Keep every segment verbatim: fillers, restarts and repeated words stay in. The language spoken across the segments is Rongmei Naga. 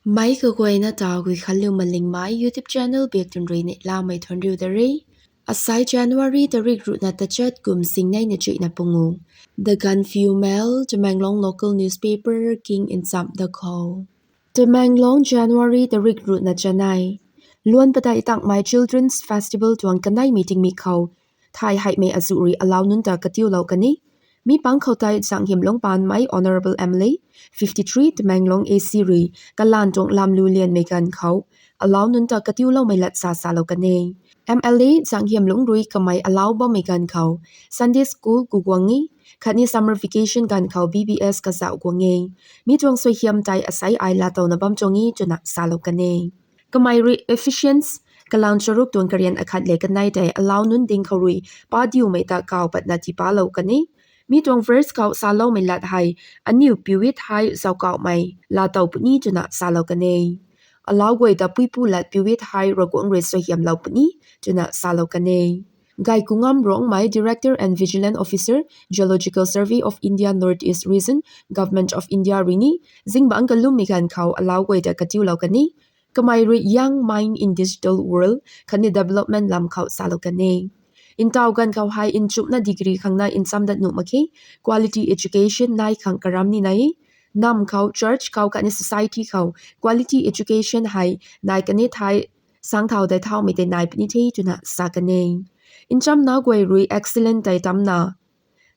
Meic kaguayna ta Guikhanliu Malingmei YouTube channel biak tun rui neihlamei thuanc riu da re. Asai January tarik ruhna tachat kum singneina chuihna pungu. The Gaanphiu Mail, Tamenglong local newspaper king nchamh da khou. Tamenglong, January tarik ruhna chanei. Luan padeih tangmei Children's Festival tuang kaneimei tingmik khou thay heimei azuh rui alau nunc ta katiulou kan e. Mi pang khou tei Zanghiamlung Paanmei Honourable M L A, fifty three Tamenglong A C rui kalan tuang lamlu lianmei ganv khou alau nunc ta katiuloumei lat sa salou kan e. M L A Zanghiamlung rui kamei alau bammei ganv khou Sunday school gu guang e, khatni summer vacation ganv khou B B S kazauh guang e. Mi tuang suaihiam tei asei ai laatowna bam tuang e twna salou kan e. Kamei rui Ephesians kalang charuk tuang karian akhat le kanei tei alau nunc ding khou rui padiumei ta kaw patna tiipalou kan e. Mi tuang verse khou saloumei lat hei aniu piwit hei zaukauhmei laatow puni twna salou kan e. Alau guay ta puipu lat piwit hei Ravguangc rui suaihiamlou puni twna salou kan e. Gaikungam Rongmei, Director and Vigilant Officer, Geological Survey of India, North East Region, Government of India rui ni zingbangc kalummei ganv khou alau guay ta katiulou kan e. Kamei rui Young Mind in Digital World khatni Development lam khou salou kan e. Ntaw ganv khou hei nchumhna degree khangna ncham dat nuh mak khe, quality education nai khang karam ni nai e. Nam khou, church khou khatni society khou quality education hei nai kan e thei, sangthau dei thaumei tei nai puni the twna sa kan e. Nchamna guay rui excellent tei tamna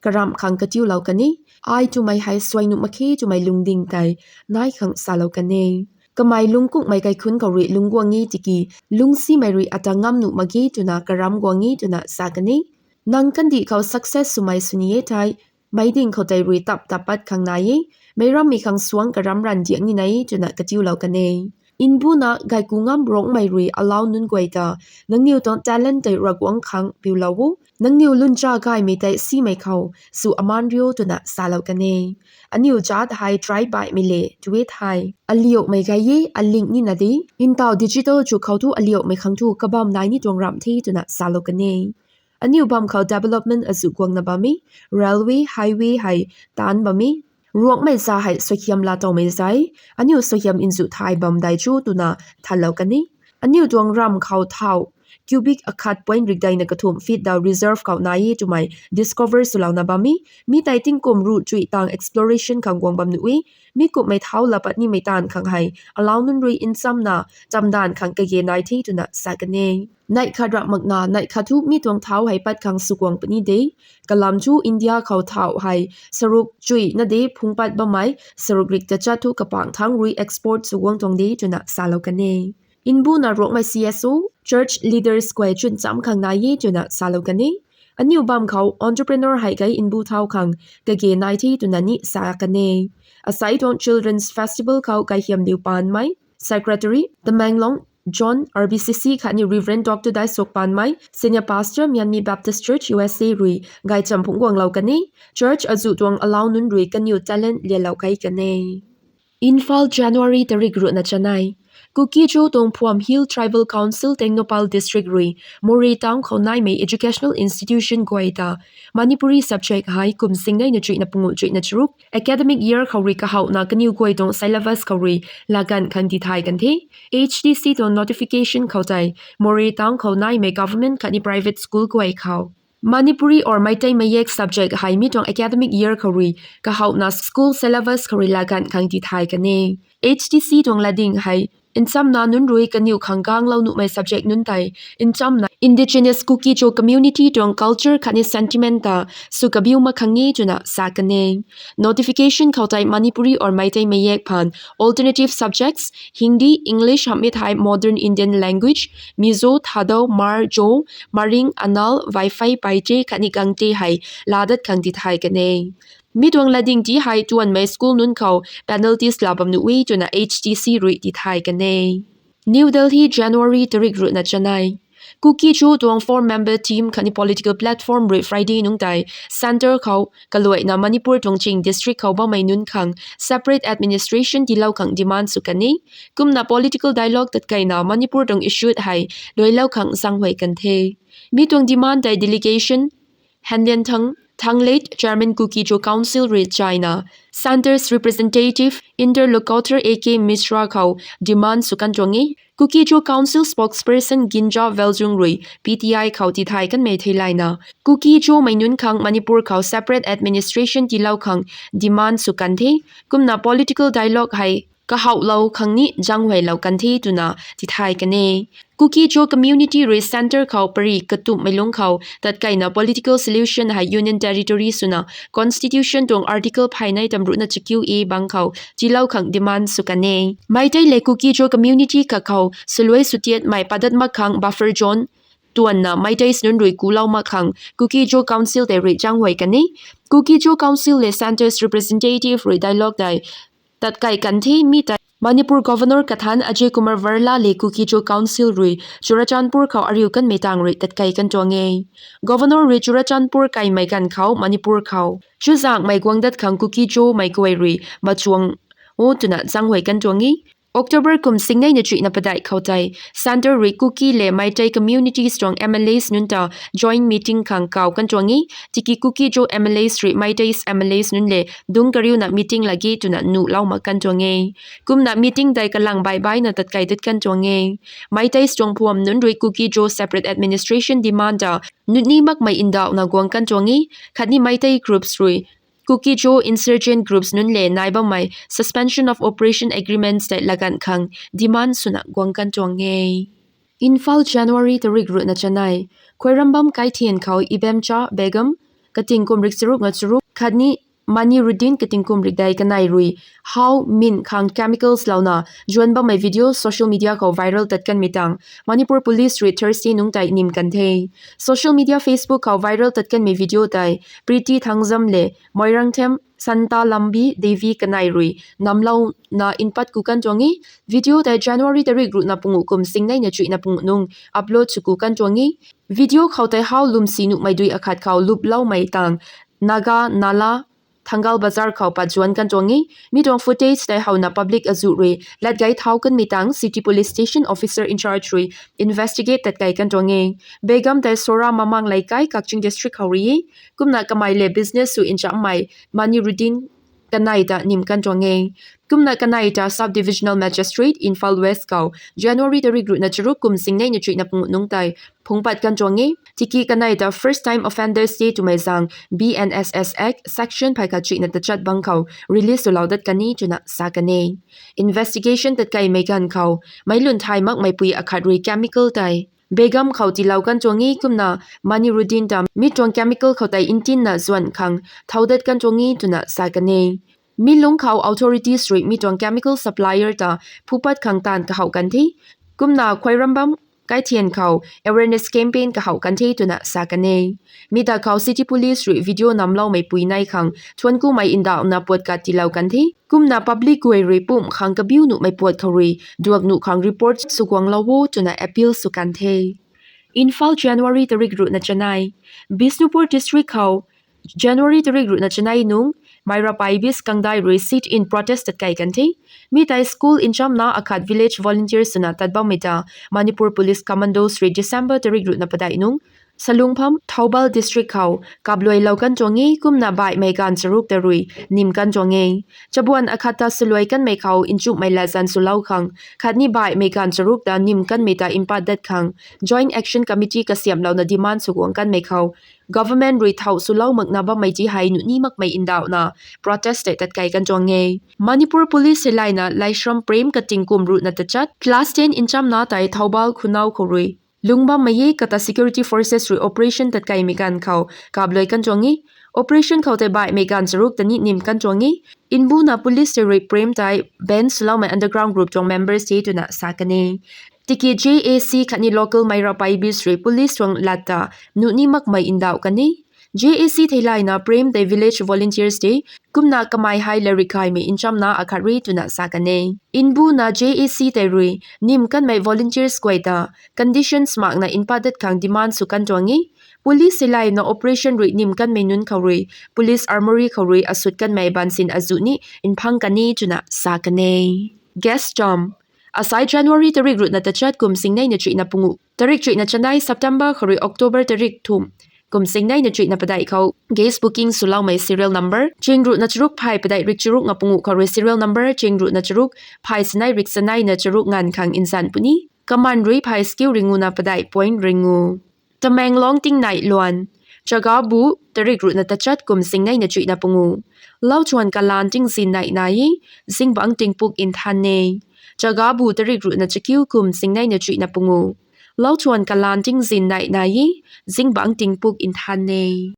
karamh khang katiulou kan e. Ai twmei hei suai nuh mak khe twmei lungding tei nai khang salou kan e. Kamei lungkukmei kaikhunc khou rui lungc guang e tiki, lungcsimei rui ata ngam nuh mak ge twna karam guang e twna sa kan e. Nang kandih khou success swmei sw ni e thei, meic ding khou tei rui tap tap pat khang nai e, meic rammei khang suang karam ranv diang ni nai e twna katiulou kan e. Nbuna Gaikungam Rongmei rui alau nunc guay ta, nangniw tuang talent tei Ravguangc khang piulou o, nangniw luncha gaymei tei simei khou sw aman riu twna salou kan e. Aniu jat hei try baihmei le twe thei, aliumei gay e, aling nina de. Ntaw digital chu khou thu aliumei khang thu kabam nai ni tuang ramh the twna salou kan e. Aniu bam khou development azuh guangna bam e, railway, highway hei taanc bam e. Ruangmei za hei suaihiam laatowmei zai, aniu suaihiam nzuh thay bam dei chu twna thanlou kan e. Aniu tuang ramh khou thau cubic akhat point rikdeina kathumh feet da reserve khou nai e twmei discover swlouna bam e. Mi tei tingkum ruh chuih tang exploration khang guang bam nuh e. Mi kumhmei thau laa pat nimei taanv khang hei alau nunc rui nchamna chamdaanv khang kage nai the twna sa kan e. Neih khat ramh makna neih khat thu mi tuang thau hei pat khang sw guang puni de. Kalam thu India khou thau hei saruk chuihna de phungc pat bammei saruk rik tachat thu kapangc thangc rui export sw guang tuang de twna salou kan e. Nbuna Rongmei C S O, church leaders guay chwn cham khang nai e twna salou kan e. Aniu bam khou entrepreneur hei kai nbu thau khang kage nai the twna ni sa kan e. Asei tuang Children's Festival khou Gaihiamliu Paanmei, Secretary, Tamenglong John R B C C khatni Reverend Doctor Daisuk Paanmei, Senior Pastor, Myanmar Baptist Church, U S A rui gaychamv phungc guanglou kan e. Church azuh tuang alau nunc rui kaniw talent lialou kai kan e. Imphal, January tarik ruhna chanei. Kuki-Zo tuang Phwam Hill Tribal Council, Tengnoupal District rui Moreh Town khou naimei educational institution guay ta Manipuri subject hei kum singneina chuihna pungu chuihna charuk academic year khou rui kahouhna kaniw guay tuang syllabus khou rui laaganv khang tithay kan the. H T C tuang notification khou tei Moreh Town khou naimei government khatni private school guay khou Manipuri or Meitei Mayek subject hei mi tuang academic year khou rui kahouhna school syllabus khou rui laaganv khang tithay kan e. H T C tuang latding hei nchamna nunc rui kaniw khang ganglou nuhmei subject nunc tei nchamna Indigenous Kuki-Zo community tuang culture khatni sentiment ta sw kabiu mak khang e twna sa kan e. Notification khou tei Manipuri or Meitei Mayek phaan alternative subjects, Hindi, English hamh mi thei modern Indian language, Mizo, Thadou, Hmar, Zo, Maring, Anal, Vaiphei, Paite khatni Gangte hei laa dat khang tithay kan e. Mi tuang latding ti hei tuanmei school nunc khou penalties laa bam nuh e twna H T C rui tithay kan e. New Delhi, January tarik ruhna chanei. Kuki-Zo tuang four member team khatni political platform rui Friday nungc tei centre khou kaluaina Manipur tuang ching district khou bammei nunc khang separate administration tiilou khang demand sw kan e. Kumna political dialogue tatkeina Manipur tuang issue hei luailou khang zaenghuay kan the. Mi tuang demand tei delegation Henlianthang, Thanglate, Chairman Kuki-Zo Council rui china Centre's representative interlocutor A K Mishra khou demand sw kan tuang e. Kuki-Zo Council spokesperson Ginja Veljung rui P T I khou tithay kanmei theilayna, Kuki-Zomei nunc khang Manipur khou separate administration tiilou khang demand sw kan the. Kumna political dialogue hei kahouhlou khang ni zaenghuaylou kan the twna tithay kan e. Kuki-Zo community rui centre khou pary katumhmei lungc khou tatkeina political solution hei Union Territory swna Constitution tuang article phay nei tamruhna chakiu e bang khou tiilou khang demand sw kan e. Meitei le Kuki-Zo community khat khou swluai swtiatmei padat mak khang buffer zone tuanna Meiteis nunc rui kulou mak khang Kuki-Zo Council tei rui zaenghuay kan e. Kuki-Zo Council le centre's representative rui dialogue tei tatkei kan the. Mi tei Manipur Governor kathan Ajay Kumar Varla le Kuki-Zo Council rui Churachandpur khou ariu kanmei tang rui tatkei kan tuang e. Governor rui Churachandpur kaimei ganv khou Manipur khou chuzaenghmei guang dat khang Kuki-Zomei guay rui machuang o twna zaenghuay kan tuang e. October kum singneina chuihna padeih khou tei centre rui Kuki le Meitei communities tuang M L As nunc ta joint meeting khang kaw kan tuang e. Tiki Kuki-Zo M L As rui Meiteis M L As nunc le dungc kariuna meeting lage twna nuhlou mak kan tuang e. Kumna meeting tei kalang baih baihna tatkei dat kan tuang e. Meiteis tuang phuam nunc rui Kuki-Zo separate administration demand ta nuni makmei ndauhna guang kan tuang e. Khatni Meitei groups rui Kuki-Zo insurgent groups nunc le nai bammei suspension of operation agreements tei laganv khang demand swna guang kan tuang e. Imphal, January tarik ruhna chanei. Khuairambam Kaithian khou Ibemcha Begum, kating kum rik charuk na charuk, khatni Maniruddin, kating kum rik dei kanei rui how min khang chemicals louna zuan bammei video social media khou viral tat kanmei tang Manipur Police rui Thursday nungc tei nim kan the. Social media Facebook khou viral tat kanmei video tei Preeti Thangzam le Moirangthem Santalambi Devi kanei rui namlouna npat ku kan tuang e. Video tei January tarik ruhna panguh kum singneina chuihna panguh nung upload sw ku kan tuang e. Video khou tei how lwmsi nuhmei dui akhat khou luploumei tang Naga Nala Thangal Bazar khou pat zuan kan tuang e. Mi tuang footage tei howna public azuh rui latgei thau kanmei tang City Police Station Officer in charge rui investigate tatkei kan tuang e. Begum tei Sora Mamang Leikai, Kakching District khou rui e. Kumna kamei le business sw nchammei Maniruddin kanei ta nim kan tuang e. Kumna kanei ta Sub Divisional Magistrate, Imphal West khou January tarik ruhna charuk kum singneina chuihna panguh nungc tei phungc pat kan tuang e. Tiki kanei ta first time offenders tei twmei zaeng B N S S Act section phay khat chuihna tachat bang khou release swlou dat kan e twna sa kan e. Investigation tatkeimei ganv khou meic lun thay makmei pui akhat rui chemical tei Begum khou tiilou kan tuang e. Kumna Maniruddin ta mi tuang chemical khou tei ntinna zuan khang thau dat kan tuang e twna sa kan e. Mi lungc khou authorities rui mi tuang chemical supplier ta phupat khang taanv kahouh kan the. Kumna Khuairambam Kaithian khou awareness campaign kahouh kan the twna sa kan e. Mi ta khou City Police rui video namloumei pui nei khang thuanckumei ndauhna puat kat tiilou kan the. Kumna public guay rui pumh khang kabiu nuhmei puat khou rui duak nuh khang report sw guanglou o twna appeal sw kan the. Imphal, January tarik ruhna chanei. Bishnupur District khou January tarik ruhna chanei nung Meira Paibis kangdai rui sit-in protest tatkei kan the. Mi tei school nchamna akhat village volunteers swna tat bammei ta Manipur Police Commandos rui December tarik ruhna padeih nung Salungpham, Thoubal District khou kapluailou kan tuang e. Kumna baihmei ganv charuk ta rui nim kan tuang e. Chabuan akhat ta swluai kanmei khou nchumhmei latzan swlou khang khatni baihmei ganv charuk ta nim kanmei ta mpat dat khang Joint Action Committee kasiamhlouna demand sw guang kanmei khou government rui thau swlou makna bammei ti hei nuh ni makmei ndauhna protest tei tatkei kan tuang e. Manipur Police hei layna Laishram Prem kating kum ruhna tachat class ten nchamna tei Thoubal Khunau khou rui lungc bammei e. Kata security forces rui operation tatkeimei ganv khou kapluai kan tuang e. Operation khou tei baihmei ganv charuk ta ni nim kan tuang e. Mbuna police tei rui Prem tei band swloumei underground group tuang members tei twna sa kan e. Tiki J A C khatni local Meira Paibis rui police tuang lat ta nuh ni makmei ndauh kan e. J A C theilayna Prem tei village volunteers tei kumna kamei hei lairik kaimei nchamna akhat rui twna sa kan e. Mbuna J A C tei rui nim kanmei volunteers guay ta conditions makna mpat dat khang demand sw kan tuang e. Police theilayna operation rui nim kanmei nunc khou rui police armoury khou rui asut kanmei bansin azuh ni mphang kan e twna sa kan e. Guest Tom. Asai January tarik ruhna tachat kum singneina chuihna panguh, tarik chuihna chanei September khou rui October tarik thumh kum singneina chuihna padeih khou gas booking swloumei serial number ching ruhna charuk phay padeih rik charuk na pungu khou rui serial number ching ruhna charuk phay sinei rik sinei na charuk nganv khang nzan puni. Kaman rui phay skiu ringuna padeih point ringu. Tamenglong tingnei luan. Chagabu tarik ruhna tachat kum singneina chuihna pungu. Lauthuan kalan tingzin neih nai e, zingbangc tingpuk nthan e. Chagabu tarik ruhna chakiu kum singneina chuihna pungu. Lauthuan kalan tingzin neih nai e, zingbangc tingpuk nthan e.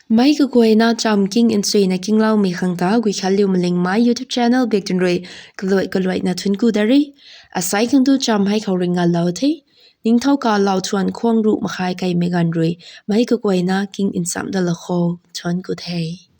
Meic kaguayna cham king nchuina kingloumei khang ta Guikhanliu Malingmei YouTube channel bak tun rui kaluai kaluaina thuanc ku da re. Asai khang tu cham hei khou ringa lou the. Ningthau kalou thuan khwang ruh makhai kaimei ganv rui meic kaguayna king ncham dalou khou thuanc ku the.